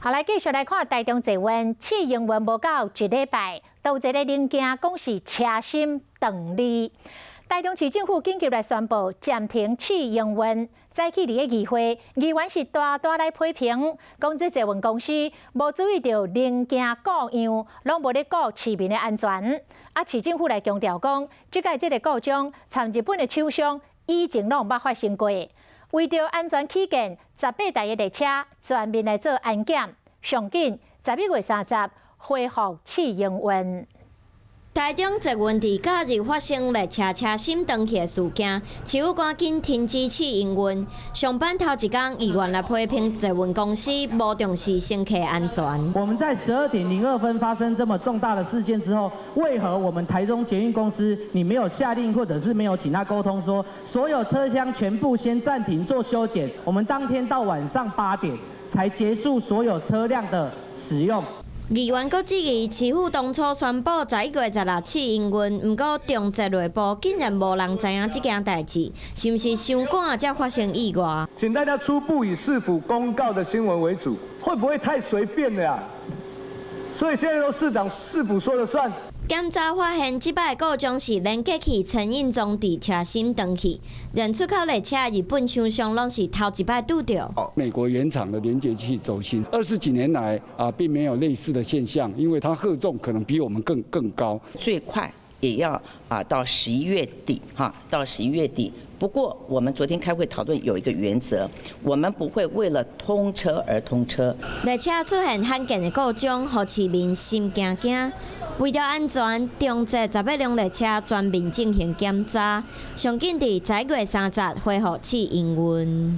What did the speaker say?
好，來繼續來看台中捷運試營運無夠一禮拜，都有一个零件講是車心斷裂。台中市政府緊急來宣布暫停試營運。早起佇咧議會，議員是大大來批評，講這捷運公司無注意著零件故障，攏無咧顧市民的安全。啊，市政府來強調講，這擺這个故障，參日本的廠商以前攏捌發生過。為著安全起見，18台的列車全面來做安檢，上緊11月30恢復試營運。台中捷運佇假日發生列車車心斷去的事件，市府趕緊停止試營運。上班頭一工，議員來批評捷運公司無重視乘客安全。我們在12點02分發生這麼重大的事件之後，為何我們台中捷運公司你沒有下令，或者是沒有請他溝通，說所有車廂全部先暫停做修檢？我們當天到晚上8點才結束所有車輛的使用。議員閣質疑，市府當初宣布11月16試營運，毋過中捷內部竟然無人知影這件代誌，是毋是傷趕才發生意外？請大家初步以市府公告的新聞為主，會不會太隨便了呀？所以現在都市長市府說了算。檢查發現，這擺故障是連結器牽引裝置車心斷去，連出口列車日本廠商攏是頭一擺拄著。美國原廠的連結器走心，20幾年來啊，並沒有類似的現象，因為它荷重可能比我們更高。最快也要啊到十一月底哈，到十一月底。不過我們昨天開會討論有一個原則，我們不會為了通車而通車。列車出現罕見的故障，予市民心驚驚。為著安全，中捷18輛列車全面進行檢查，上緊佇11月30恢復試營運。